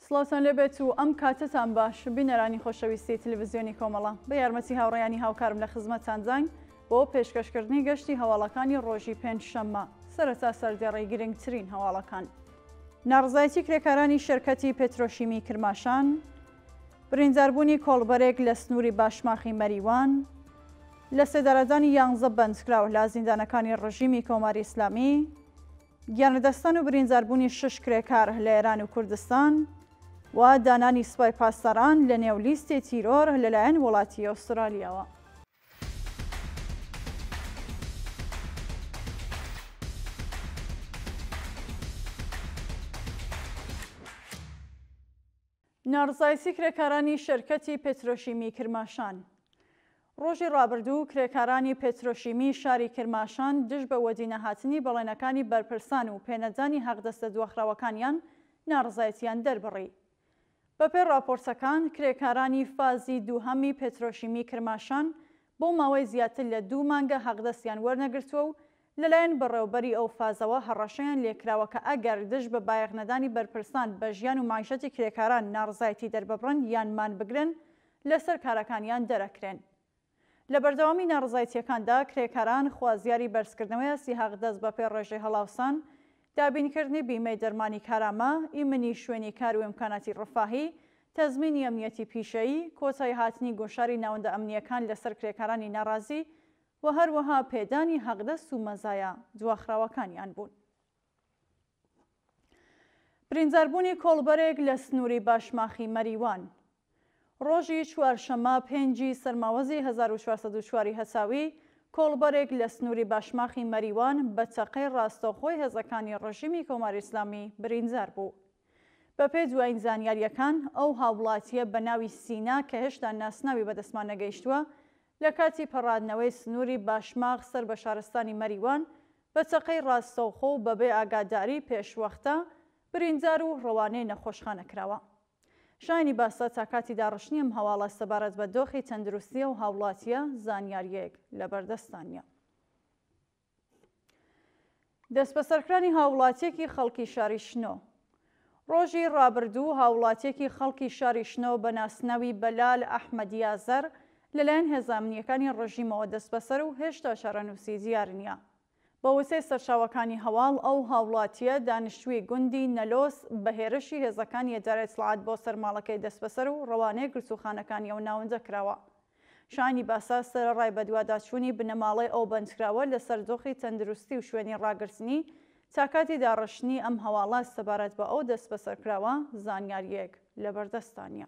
سڵاوتان لێبێت و ئەم کاتەتان باش بینەرانی خۆشەویستی تلویزیۆنی کۆمەڵە بە یارمەتی هاوڕێیانی هاوکارم لە خزمەتتانداین بۆ پێشکەشکردنی گەشتی هەواڵەکانی ڕۆژی پێنجشەممە سەرەتا سەردێڕی گرنگترین هەواڵەکان. ناڕەزایەتی کرێکارانی شێرکەتی پێترۆشیمی کرماشان، برینداربوونی کۆڵبەرێک لە سنووری باشماخی مەریوان، لەسێدارەدانی یانزە بەندکراو لە زیندانەکانی ڕژیمی کۆماری ئیسلامی، گیانلەدەستدان و برینداربوونی شەش کرێکار لە ئێران و کوردستان و دانانی سوپای پاسداران لە نێو لیستی تیرۆر لەلایەن وڵاتی ئوسترالیاوە. ناڕزایەتی کرێکارانی شەرکەتی پێترۆشیمی کرماشان ڕۆژی ڕابردوو کرێکارانی پێترۆشیمی شاری کرماشان دژ بە وەدینەهاتنی بەڵێنەکانی بەرپرسان و پێنەدانی حەقدەستە دواخراوەکانیان ناڕزایەتیان دەربڕی. بەپێی ڕاپۆرتەکان، کرێکارانی فازی دووهەمی پێترۆشیمی کرماشان بۆ ماوەی زیاتر لە دوو مانگە حەقدەستیان وەرنەگرتووە و لەلایەن بەڕێوەبەری ئەو فازەوە هەڕەشەیان لێکراوە کە ئەگەر دژ بە بایەخنەدانی بەرپرسان بە ژیان و مەعیشەتی کرێکاران ناڕزایەتی دەرببڕن یان مانبگرن لەسەر کارەکانیان دەرەکرێن. لە بەردەوامی ناڕەزایتییەکاندا کرێکاران خوازیاری بەرزکردنەوەی ئاستی حەقدەست بەپێی ڕێژەی هەڵاوسان، دابینکردنی بیمەی دەرمانی کارامە، ئیمنی شوێنی کار و ئیمکاناتی ڕفاهی، تەزمینی ئەمنیەتی پیشەیی، کۆتاییهاتنی گوشاری ناوەندە ئەمنییەکان لەسەر کرێکارانی ناڕازی و هەروەها پێدانی حەقدەست و مەزایا دواخراوەکانیان بوون. برینداربوونی کۆڵبەرێک لە سنووری باشماخی مەریوان. ڕۆژی چوارشەممە پێنجی سەرماوەزی 1404 ی هەتاوی، کۆڵبەرێک لە سنووری باشماخی مەریوان بە تەقەی ڕاستەوخۆی هێزەکانی ڕژیمی کۆماری ئیسلامی بریندار بوو. بەپێی دوایین زانیارییەکان، ئەو هاووڵاتییە بە ناوی سینا کە هێشتا ناسناوی بەدەستمان نەگەیشتووە، لە کاتی پەڕاندنەوەی سنووری باشماخ سەر بە شارستانی مەریوان، بە تەقەی ڕاستەوخۆ و بەبێ ئاگاداری پێشوەختە بریندار و ڕەوانەی نەخۆشخانە کراوە. شایانی باسە تا کاتی داڕشتنی ئەم هەواڵە سەبارەت بە دۆخی تەندروستی ئەو هاوڵاتییە زانیارییەک لەبەردەستدا نییە. دەستبەسەرکرانی هاووڵاتییەکی خەڵکی شاری شنۆ. ڕۆژی ڕابردوو هاووڵاتییەکی خەڵکی شاری شنۆ بە ناسناوی بەلال ئەحمەدیازەر لەلایەن هێزە ئەمنییەکانی ڕژیمەوە دەستبەسەر و هێشتا چارەنووسی دیار نییە. بە وتەی سەرچاوەکانی هەواڵ، ئەو هاووڵاتییە دانیشتووی گوندی نەلۆس بە هێرشی هێزەکانی ئیدارەی ئیتڵاعات بۆ سەر ماڵەکەی دەستبەسەر و ڕەوانەی گرتووخانەکانی ئەو ناوەندە کراوە. شایانی باسە، سەرەڕای بەدواداچوونی بنەماڵەی ئەو بەندکراوە لەسەر دۆخی تەندروستی و شوێنی ڕاگرتنی، تا کاتی داڕشتنی ئەم هەواڵە سەبارەت بە ئەو دەستبەسەرکراوە زانیارییەک لەبەردەستدا نییە.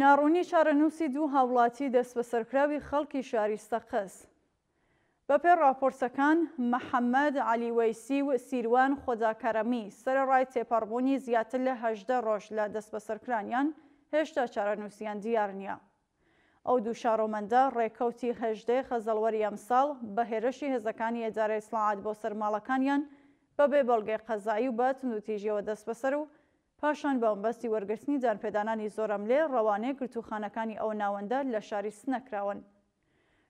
ناڕوونی چارەنووسی دوو هاوڵاتی دەستبەسەرکراوی خەڵکی شاری سەقز. بەپێی ڕاپۆرتەکان، محەمەد عەلی وەیسی و سیروان خۆداکەرەمی، سەرەڕای تێپەڕبوونی زیاتر لە 18 ڕۆژ لە دەستبەسەرکرانیان، هێشتا چارەنووسیان دیار نییە. ئەو دوو شارۆمەندە ڕێکەوتی 18 ی خەزەڵوەری ئەمساڵ بە هێرشی هێزەکانی ئیدارەی ئیتڵاعات بۆ سەر ماڵەکانیان بەبێ بەڵگەی قەزایی و بە توندوتیژییەوە دەستبەسەر و پاشان بە مەبەستی وەرگرتنی دانپێدانانی زۆرەملێ ڕەوانەی گرتووخانەکانی ئەو ناوەندە لە شاری سنە کراون.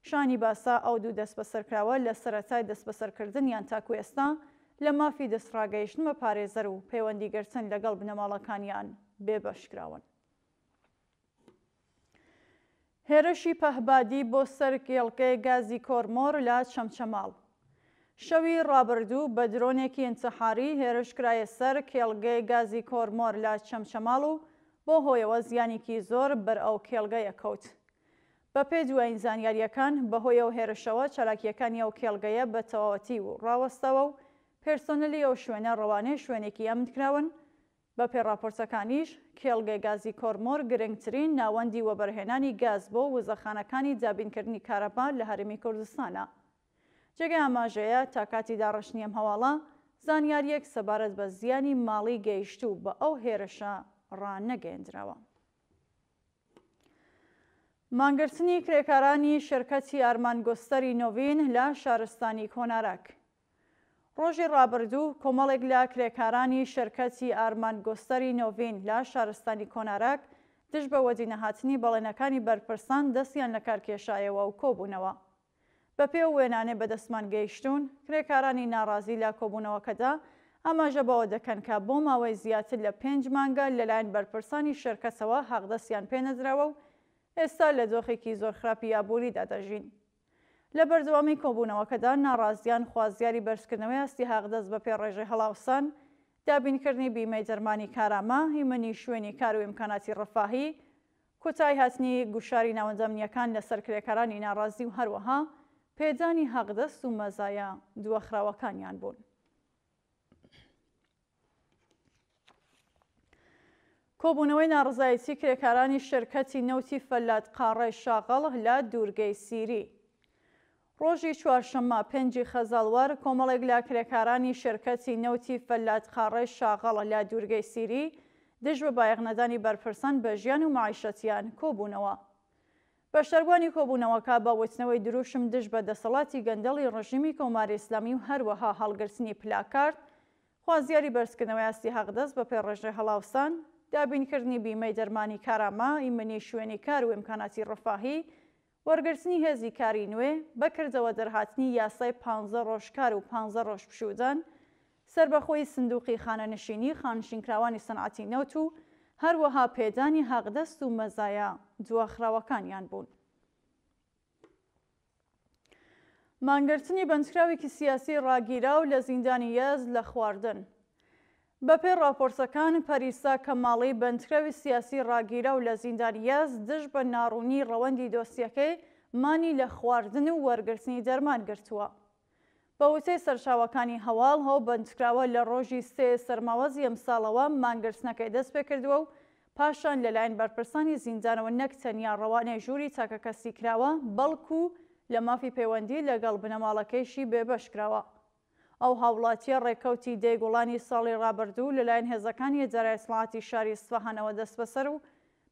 شایانی باسە ئەو دوو دەستبەسەرکراوە لە سەرەتای دەستبەسەرکردنیان تاکو ئێستا لە مافی دەستڕاگەیشتن بە پارێزەر و پەیوەندیگرتن لەگەڵ بنەماڵەکانیان بێبەش کراون. هێرشی پەهبادی بۆ سەر کێڵگەی گازی کۆرمۆر لە چەمچەماڵ. شەوی ڕابردوو بە درۆنێکی ئینتحاری هێرش کرایە سەر کێڵگەی گازی کۆرمۆر لە چەمچەماڵ و بەو هۆیەوە زیانێکی زۆر بەر ئەو کێڵگەیە کەوت. بەپێی دوایین زانیارییەکان، بەهۆی ئەو هێرشەوە چالاکییەکانی ئەو کێڵگەیە بە تەواوەتی و ڕاوەستاوە و پێرسۆنلی ئەو شوێنە ڕەوانەی شوێنێکی ئەمن کراون، بەپێی ڕاپۆرتەکانیش، کێڵگەی گازی کۆرمۆر گرنگترین ناوەندی وەبەرهێنانی گاز بۆ وزەخانەکانی دابینکردنی کارەبا لە هەرێمی کوردستانە. جێگەی ئاماژەیە، تا کاتی داڕشتنی ئەم هەواڵە، زانیارییەک سەبارەت بە زیانی ماڵی گەیشتوو بە ئەو هێرشە ڕانەگەیەندراوە. مانگرتنی کرێکارانی شرکەتی ئارمان گوستەری نۆڤین لە شارستانی کۆنارەک. ڕۆژی ڕابردوو کۆمەڵێک لە کرێکارانی شرکەتی ئارمان گوستەری نۆڤین لە شارستانی کۆنارەک دژ بە وەدینەهاتنی بەڵێنەکانی بەرپرسان دەستیان لەکار کێشایەوە و کۆبوونەوە. بەپێی ئەو وێنانەی بەدەستمان گەیشتوون، کرێکارانی ناڕازی لە کۆبوونەوەکەدا. ئاماژە بەوە دەکەن کە بۆ ماوەی زیاتر لە پێنج مانگە لەلایەن بەرپرسانی شێرکەتەوە حەقدەستیان پێنەدراوە و ئێستا لە دۆخێکی زۆر خراپی ئابووریدا دەژین. لە بەردەوامی کۆبوونەوەکەدا ناڕازیان خوازیاری بەرزکردنەوەی ئاستی حەقدەست بەپێی ڕێژەی هەڵاوسان، دابینکردنی بیمەی دەرمانی کارامە، هیمنی شوێنی کار و ئیمکاناتی ڕەفاهی، کۆتایی هاتنی گوشاری ناوەندە ئەمنییەکان لەسەر کرێکارانی ناڕازی و هەروەها پێدانی حەقدەست و مەزایا دواخراوەکانیان بوون. کۆبوونەوەی ناڕەزایەتی کرێکارانی شرکەتی نەوتی فەلات قاڕەی شاغڵ لە دوورگەی سیری. ڕۆژی چوارشەممە پێنجی خەزاڵوەر کۆمەڵێک لە کرێکارانی شرکەتی نەوتی فەلات قاڕەی شاغڵ لە دوورگەی سیری دژ بە بایەخنەدانی بەرپرسان بە ژیان و مەعیشەتیان کۆبوونەوە. بەشداربووانی کۆبوونەوەکە بە وتنەوەی دروشم دژ بە دەسەڵاتی گەندەڵی ڕژیمی کۆماری ئیسلامی و هەروەها هەڵگرتنی پلاکارد خوازیاری بەرزکردنەوەی ئاستی حەقدەست بەپێی ڕێژەی هەڵاوسان، دابینکردنی بیمەی دەرمانی کارامە، ئیمنی شوێنی کار و ئیمکاناتی ڕەفاهی، وەرگرتنی هێزی کاری نوێ، بەکردەوە دەرهاتنی یاسای پانزە ڕۆژ کار و پانزە ڕۆژ پشوودان، سەربەخۆیی سندوقی خانەنشینی خانشینکراوانی سەنعەتی نەوت و هەروەها پێدانی حەقدەست و مەزایا دواخراوەکانیان بوون. مانگرتنی بەندکراوێکی سیاسی ڕاگیراو لە زیندانی یەزد لە خواردن. بەپێی ڕاپۆرتەکان، پەریسا کەماڵی بەندکراوی سیاسی ڕاگیراو لە زیندانی یەزد دژ بە ناڕوونی ڕەوەندی دۆسیەکەی مانی لە خواردن و وەرگرتنی دەرمان گرتووە. بە وتەی سەرچاوەکانی هەواڵ، ئەو بەندکراوە لە ڕۆژی سێ سەرماوەزی ئەمساڵەوە مانگرتنەکەی دەستپێکردووە و پاشان لەلایەن بەرپرسانی زیندانەوە نەک تەنیا ڕەوانەی ژووری تاکەکەسی کراوە، بەڵکو لە مافی پەیوەندی لەگەڵ بنەماڵەکەیشی بێبەش کراوە. ئەو هاوڵاتییە ڕێککەوتی دەی گوڵانی ساڵی ڕابردوو لەلایەن هێزەکانی ئیدارەی ئیتڵاعاتی شاری ئیسفەهانەوە دەستبەسەر و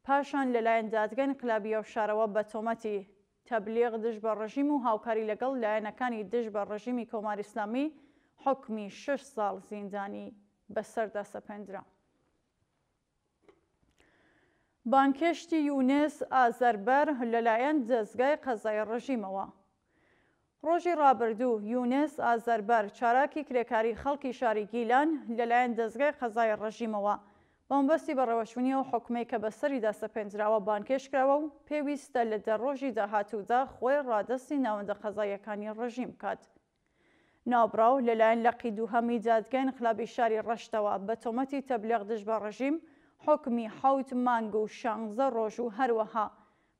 پاشان لەلایەن دادگای ئینقلابی ئەو شارەوە بە تۆمەتی تەبلیغ دژ بە ڕژیم و هاوکاری لەگەڵ لایەنەکانی دژ بە ڕژیمی کۆماری ئیسلامی حوکمی شەش ساڵ زیندانی بەسەردا سەپێندرا. بانگهێشتی یونس ئازەربەر لەلایەن دەزگای قەزای ڕژیمەوە. ڕۆژی ڕابردوو یونس ئازەربەر چالاکی کرێکاری خەڵکی شاری گیلان لەلایەن دەزگای قەزای ڕژیمەوە بە مەبەستی بەڕێوەچوونی ئەو حوکمەی کە بەسەریدا سەپێندراوە بانگهێشت کراوە و پێویستە لە دە ڕۆژی داهاتوودا خۆی ڕادەستی ناوەندە قەزاییەکانی ڕژیم بکات. ناوبراو لەلایەن لقی دووهەمی دادگای ئینقلابی شاری ڕەشتەوە بە تۆمەتی تەبلیغ دژ بە ڕژیم حوکمی حەوت مانگ و شانزە ڕۆژ و هەروەها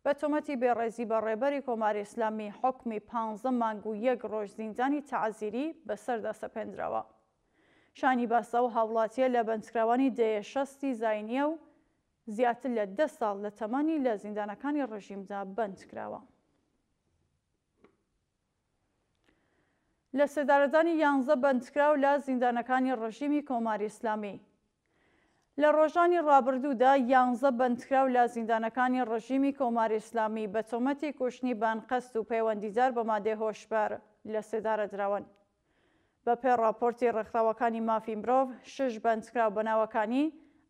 بە تۆمەتی بێڕێزی بە ڕێبەری کۆماری ئیسلامی حوکمی پانزە مانگ و یەک ڕۆژ زیندانی تەعزیری بەسەردا سەپێندراوە. شانی باسە ئەو هاوڵاتییە لە بەندکراوانی دەیە شەستی زاینییە و زیاتر لە دە ساڵ لە تەمەنی لە زیندانەکانی ڕژیمدا بەندکراوە. لە سێدارەدانی یانزە بەندکراو لە زیندانەکانی ڕژیمی کۆماری ئیسلامی. لە ڕۆژانی ڕابردوودا یانزە بەندکراو لە زیندانەکانی ڕژیمی کۆماری ئیسلامی بە تۆمەتی کوشتنی بەئەنقەست و پەیوەندیدار بە مادەی هۆشبەر لە سێدارە دراون. بە پێ ڕاپۆرتی ڕێکخراوەکانی مافی مرۆڤ، شش بەندکراو بە ناوەکانی،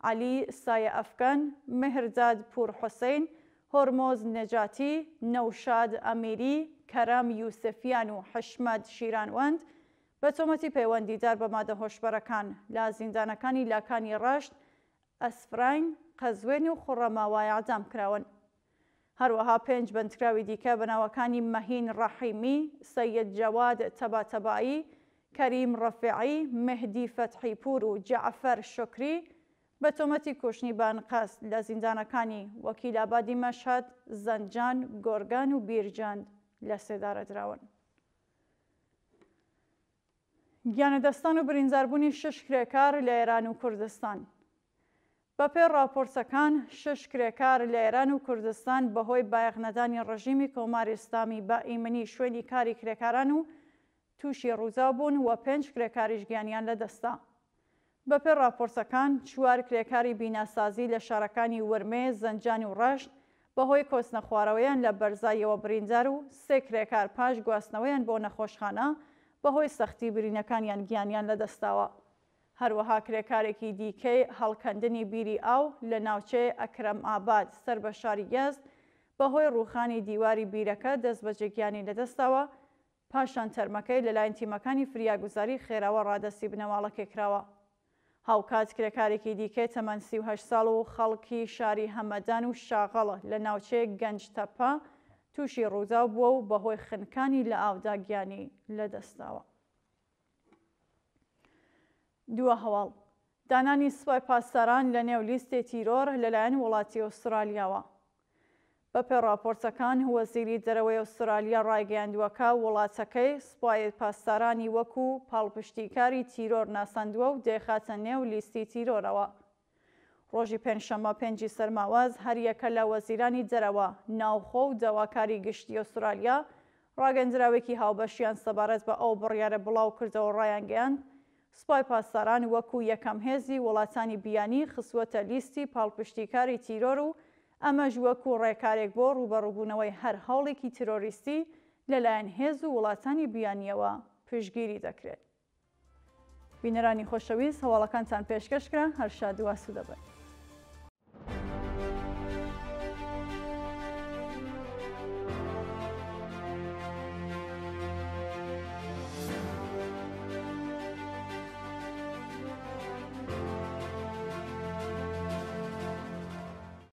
عەلی سایە ئەفکەن، مهرداد پوور حوسەین، هۆرمۆز نەجاتی، نەوشاد ئەمیری، کەرەم یوسفیان و حشمەت شیرانوەند، بە تۆمەتی پەیوەندیدار بە مادە هۆشبەرەکان لە زیندانەکانی لاکانی ڕەشت، ئەسفراین، قەزوێن و خوڕەماوا ئێعدام کراون. هەروەها پێنج بەندکراوی دیکە بە ناوەکانی مەهین ڕەحیمی، سەید جەواد تەباتەبایی، کەریم ڕەفیعی، مێهدی فەتحیپوور و جەعفەر شوکری بە تۆمەتی کوشتنی بە ئەنقەست لە زیندانەکانی وەکیلابادی مەشهەد، زەنجان، گۆرگان و بیرجەند لەسێدارە دراون. گیانلەدەستدان و برینداربوونی شەش کرێکار لە ئێران و کوردستان. بەپێی ڕاپۆرتەکان، شەش کرێکار لە ئێران و کوردستان بەهۆی بایەخنەدانی ڕژیمی کۆماری ئیسلامی بە ئیمنی شوێنی کاری کرێکاران و تووشی ڕووداو بوون و پێنج کرێکاریش گیانیان لەدەستدا. بەپێی ڕاپۆرتەکان، چوار کرێکاری بیناسازی لە شارەکانی ورمێ، زەنجان و ڕەشت بەهۆی کۆستنەخوارەوەیان لە بەرزاییەوە بریندار و سێ کرێکار پاش گواستنەوەیان بۆ نەخۆشخانە بەهۆی سەختی برینەکانیان گیانیان لەدەستداوە. هەروەها کرێکارێکی دیکەی هەڵکەندنی بیری ئاو لە ناوچەی ئەکرەم ئاباد سەر بە شاری یەزد بەهۆی ڕووخانی دیواری بیرەکە دەستبەجێ گیانی لەدەستداوە. پاشان تەرمەکەی لەلایەن تیمەکانی فریاگوزاری خێراوە ڕادەستی بنەماڵەکەی کراوە. هاوکات کرێکارێکی دیکەی تەمەن 38 ساڵ و خەڵکی شاری هەمەدان و شاغەڵ لە ناوچەی گەنج تەپە تووشی ڕووداو بووە و بەهۆی خنکانی لە ئاودا گیانی لەدەستداوە. دوا هەواڵ، دانانی سوپای پاسداران لە نێو لیستی تیرۆر لەلایەن وڵاتی ئوسترالیاوە. بەپێ ڕاپۆرتەکان وەزیری دەرەوەی ئوسترالیا ڕایگەیاندووە کە وڵاتەکەی سوپای پاسدارانی وەکو پاڵپشتیکاری تیرۆر ناساندووە و دەیخاتە نێو لیستی تیرۆرەوە. ڕۆژی پێنجشەممە پێنجی سەرماوەز هەریەکە لە وەزیرانی دەرەوە، ناوخۆ و داواکاری گشتی ئوسترالیا ڕاگەندراوێکی هاوبەشیان سەبارەت بە ئەو بڕیارە بڵاوکردەوە ڕایانگەیاند، سوپای پاسداران وەکو یەکەم هێزی وڵاتانی بیانی خستووەتە لیستی پاڵپشتیکاری تیرۆر و ئەمەش وەکو ڕێکارێک بۆ ڕووبەڕووبوونەوەی هەر هەوڵێکی تیرۆریستی لەلایەن هێز و وڵاتانی بیانییەوە پشتگیری دەکرێت. بینەرانی خۆشەویست هەواڵەکانتان پێشکەش کرا هەر شاد و ئاسوودە بن.